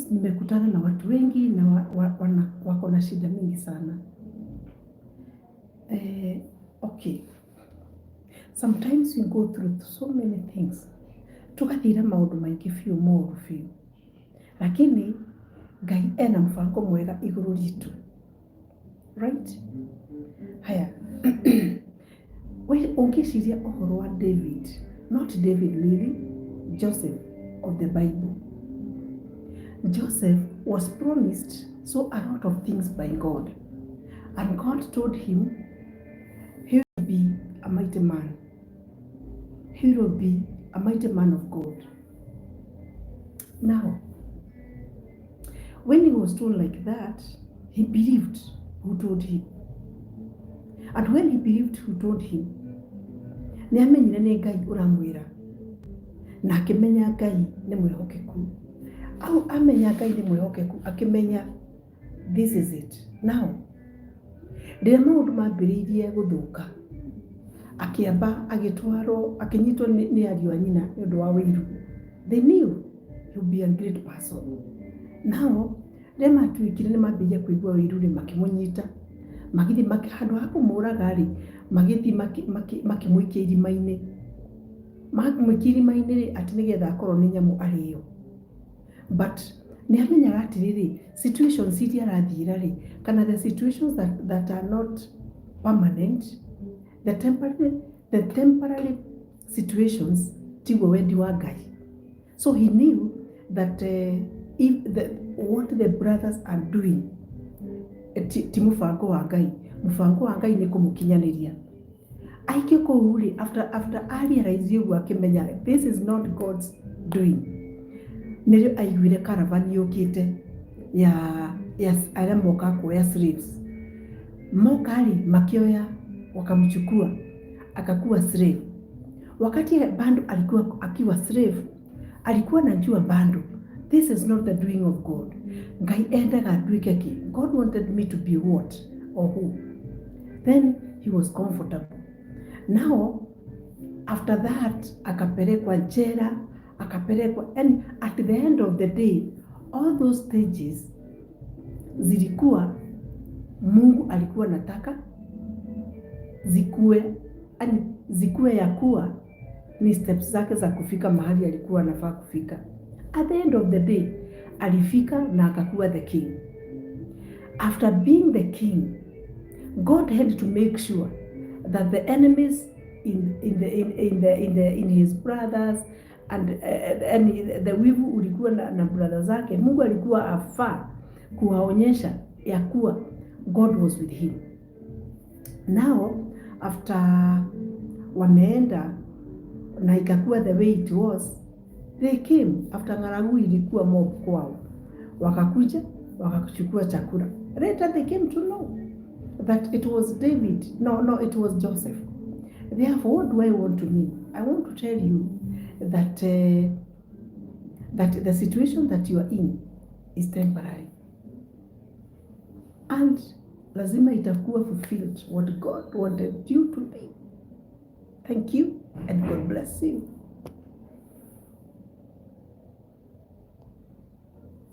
Sometimes nimekutana na watu wengi na wako na shida mingi sana. Okay. Sometimes we go through so many things. Tugathira maũndũ maingĩ biũ moru biũ. Lakini Ngai ena mũbango mwega igũrũ ritũ. Right? Haya. We ũngĩciria ũhoro wa David, not David really, Joseph of the Bible. Joseph was promised so a lot of things by God. And God told him he will be a mighty man. He will be a mighty man of God. Now, when he was told like that, he believed who told him. And when he believed who told him, nĩ amenyire nĩ Ngai ũramwĩra na akĩmenya Ngai nĩ mwĩhokeku. Au amenya Ngai nĩ mwĩhokeku, akĩmenya this is it. Now, rĩrĩa maũndũ mambĩrĩirie gũthũka, akĩamba agĩtwarwo, akĩnyitwo nĩ ariũ a nyina nĩ ũndũ wa wĩiru. They knew he would be a great person. Now, rĩrĩa matuĩkire nĩ mambĩrĩria kũigua wĩiru rĩ, makĩmũnyita, magĩthiĩ handũ ha kũmũraga rĩ, magĩthiĩ makĩmũikia irima-inĩ. Mamũikia irima-inĩ rĩ, atĩ nĩgetha akorwo nĩ nyamũ arĩo. But nĩ amenyaga atĩrĩrĩ, situations iria arathiĩra rĩ, kana the situations that are not permanent, the temporary situations tiguo wendi wa Ngai. So he knew that if the, what the brothers are doing ti mũbango wa Ngai. Mũbango wa Ngai nĩ kũmũkinyanĩria. Aikio kũu rĩ, after a realize ũguo, akĩmenya this is not God's doing, nĩrĩo aiguire caravan yũkĩte ya arĩa moka kuoya slaves. Moka rĩ, makĩoya, wakamchukua, akakuwa slave. Wakati bado alikuwa akiwa slave, alikuwa anajua bado this is not the doing of God. Ngai endaga nduĩke kĩ? God wanted me to be what or who? Then he was comfortable. Now after that akapelekwa jela, akapelekwa, and at the end of the day all those stages zilikuwa Mungu alikuwa nataka zikuwe, yani zikuwe ya kuwa ni steps zake za kufika mahali alikuwa anafaa kufika. At the end of the day alifika na akakuwa the king. After being the king, God had to make sure that the enemies in his brothers and the wivu ulikuwa na brother zake, Mungu alikuwa afaa kuwaonyesha ya kuwa God was with him. Now after wameenda na ikakuwa the way it was, they came after ng'aragu ilikuwa mob kwao, wakakuja wakachukua chakula. Later they came to know that it was David. No, it was Joseph. Therefore, what do I want to mean? I want to tell you that the situation that you are in is temporary and lazima itakuwa fulfilled what God wanted you to be. Thank you and God bless you.